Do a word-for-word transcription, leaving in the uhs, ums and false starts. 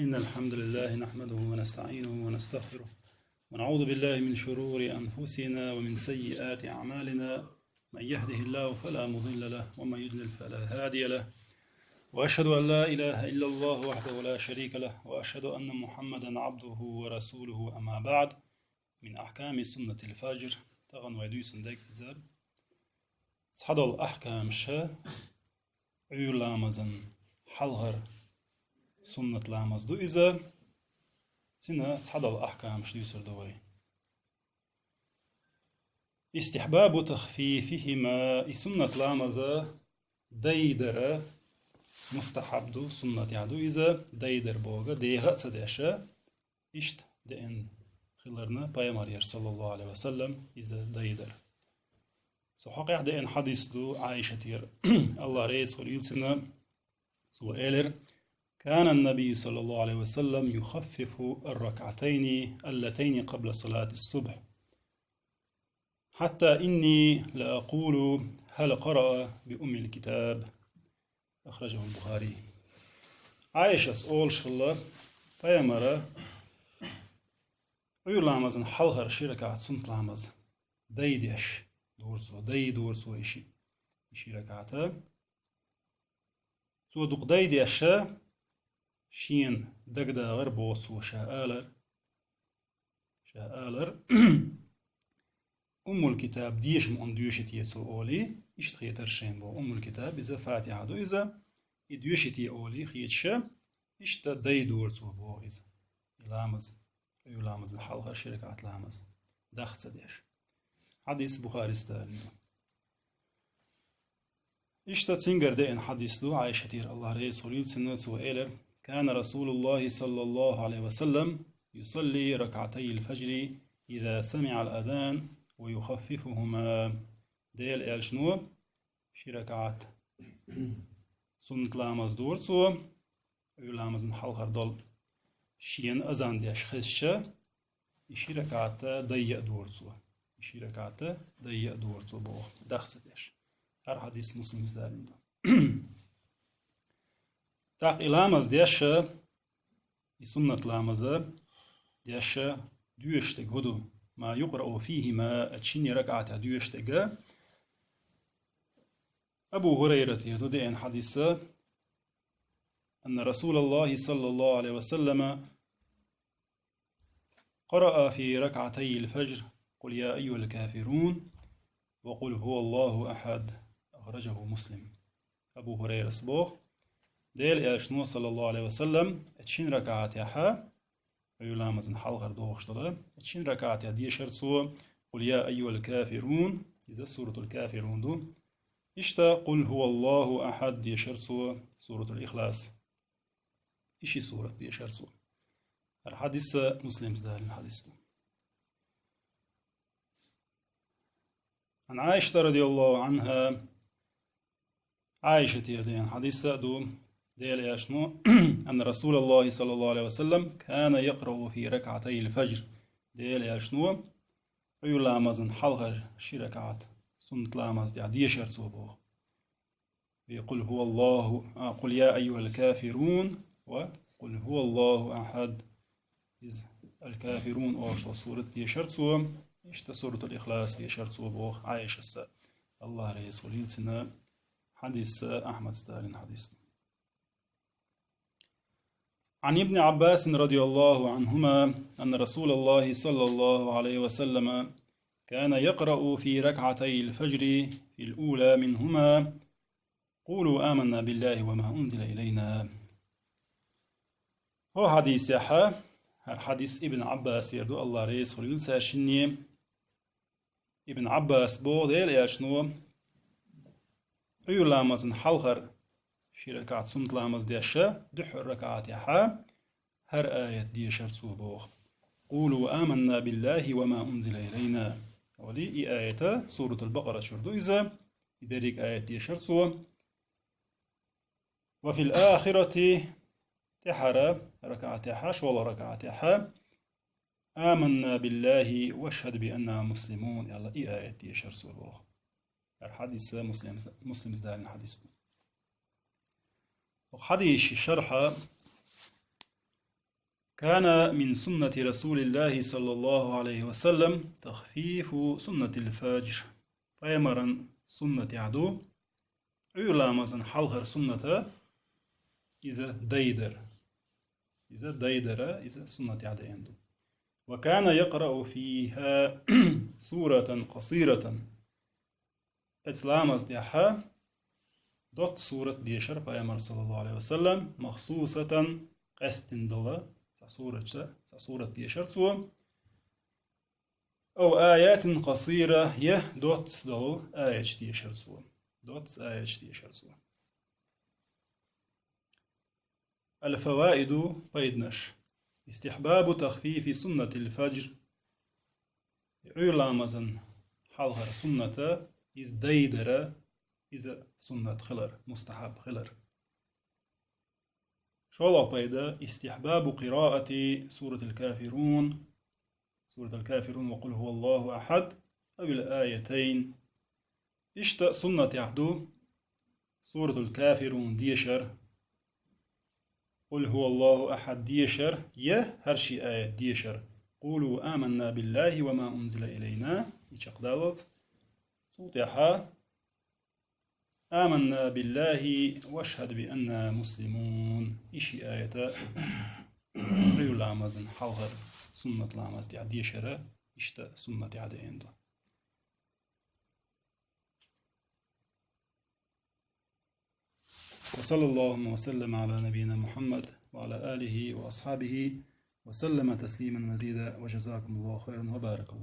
إن الحمد لله نحمده ونستعينه ونستغفره، ونعوذ بالله من شرور أنفسنا ومن سيئات أعمالنا. من يهده الله فلا مضل له، ومن يضلل فلا هادي له. وأشهد أن لا إله إلا الله وحده لا شريك له، وأشهد أن محمدا عبده ورسوله. أما بعد، من أحكام سنة الفجر. Тахан вай дуьйцун дерг иза. Цхьадола ахкамаш, Ӏуйра ламазан хьалхара суннат ламаз ду иза. Цуьнан цхьадола ахкамаш дуьйцур ду вай. استحباب تخفيفهما, и суннат ламаз дайдар мустахьаб ду, суннатехь ду иза, дайдар боху, деха а ца деш, иштта деана хиларна пайхамарера, саллаллаху Ӏалайхи ва саллам, иза дайдар. Цу хьокъехь деана хьадис ду Ӏайшатера, Аллах реза хуьлийла цунна, цо элира: كان النبي صلى الله عليه وسلم يخفف الركعتين اللتين قبل صلاة الصبح، حتى إني لأقول: هل قرأ بأم الكتاب؟ أخرجه البخاري. Ӏайшас олуш хилла, пайхамара Ӏуьйра ламазан хьалхара ши ракаӀат суннат ламаз дайдеш дора цо, дайдора цо и ши, и ши ракаӀат. Цо дукха дайдеш, шена дагадагӀар боху цо, ша алар, ша алар: Уммул Китаб деша ма-, ма доьший те цо олий, иштта хетара шайна боху. Уммул Китаб иза Фатихьа ду иза, и доьший те олий хеташ, иштта дайдора цо боху иза. И ламаз, Ӏуьйра ламазан хьалхара ши ракаӀат ламаз, дах ца деш. Хьадис Бухарис далийна ду. Иштта цуьнгара деана хьадис ду Ӏайшатера, Аллах реза хуьлийла цунна, цо элира: كان رسول الله صلى الله عليه وسلم يصلي ركعتي الفجر إذا سمع الأذان ويخففهما. Делан элчано ши ракаӀат суннат ламаз дора цо, Ӏуьйра ламазан хьалхара долу, шена азан деш хезча, и ши ракаӀат дайъа а дора цо. И ши ракаӀат дайъа а дора цо боху, дах ца деш. ХӀара хьадис Муслимас далийна ду. ТӀаккха и ламаз деш, и суннат ламаз деш доьшуш дерг хӀун ду? ما يقرأ فيهما, оцу шинне ракаӀатехь доьшуш дерг. Абу ХӀурайратера ду деана хьадис: أن رسول الله صلى الله عليه وسلم قرأ في ركعتي الفجر قل يا أيها الكافرون وقل هو الله أحد. أخرجه مسلم. Абу ХӀурайрас боху, Делан элчано, саллаллаху Ӏалайхи ва саллам, оцу шина ракаӀатехь, Ӏуьйра ламазан хьалхара догӀуш долу, оцу шина ракаӀатехь дешара цо: قل يا أيها الكافرون, иза Суратул Кафирун ду. Иштта قل هو الله أحد дешара цо, Суратул Ихлас. И ши сурат дешара цо. ХӀара хьадис Муслимас далийна хьадис ду. عن عائشة رضي الله عنها, Ӏайшатера деана хьадис а ду, Делан элчано, أن رسول الله صلى الله عليه وسلم كان يقرأ في ركعتي الفجر. Делан элчано Ӏуьйра ламазан хьалхара ши ракаӀат суннат ламаз тӀехь дешара цо боху. Вай قل هو الله, а, قل يا أيها الكافرون ва قل هو الله أحد. Иза Аль-Кафирун олуш долу сурат дешара цо, иштта Суратул Ихлас дешара цо боху Ӏайшас, Аллах реза хуьлийла цунна, хьадис Ахьмадас далийна хьадис ду. عن ابن عباس رضي الله عنهما أن رسول الله صلى الله عليه وسلم كان يقرأ في ركعتي الفجر في الأولى منهما قولوا آمنا بالله وما أنزل إلينا. ХӀокху хьадисехь, хӀара хьадис Ибн Ӏаббасера ду, Аллах реза хуьлийла цаьршинне, Ибн Ӏаббас боху, Делан элчано Ӏуьйра ламазан хьалхара ши ракаӀат суннат ламаз деш, дуьххьара ракаӀатехь хӀара аят дешара цо боху: قولوا آمنا بالله وما أنزل إلينا. Олий, и аят Суратул Бакъара чуьра ду иза, и дерриг аят дешара цо. وفي الآخرة, тӀаьхьара ракаӀатехь, шолгӀа ракаӀатехь, آمنا بالله واشهد بأننا مسلمون аьлла, и аят дешара цо боху. ХӀара хьадис Муслим, Муслимас далийна хьадис ду. ХӀокху хьадисийн шархь كان من سنة رسول الله صلى الله عليه وسلم تخفيف سنة الفجر. Пайхамаран суннатех ду, Ӏуйра ламазан хьалхара суннатах иза дайдар. Иза дайдар, иза суннатех да аьнна ду. وكان يقرأ فيها سورة قصيرة. Оцу ламаза тӀехь доцца сурат дешар Пайхамар, саллаллаху Ӏалайхи ва саллам, مخصوصة, къаьстина дола, цхьа сурат, цхьа сурат дешар цо. أو آيات قصيرة, я доцца долу аяташ дешар цо. Доцца аяташ дешар цо. الفوائد, пайданаш. استحباب تخفيف سنة الفجر. Ӏуйра ламазан хьалхара суннатах иза дайдар, иза суннат хилар, мустахьаб хилар. ШолгӀа пайда: استحباب قراءة سورة الكافرون، سورة الكافرون وقل هو الله أحد أو الآيتين. Иштта суннатех ду Суратул Кафирун дешар, قل هو الله أحد дешар, я хӀара ши аят дешар, قولوا آمنا بالله وما أنزل إلينا, и чекхдаллалц. Цул тӀаьхьа آمنا بالله واشهد بأننا مسلمون. И ши аят Ӏуйра ламазан хьалхара суннат ламаза тӀехь дешар иштта суннатех да аьнна ду. وصلى الله وسلم على نبينا محمد وعلى آله وأصحابه وسلم تسليما مزيدا، وجزاكم الله خيرا وبارك الله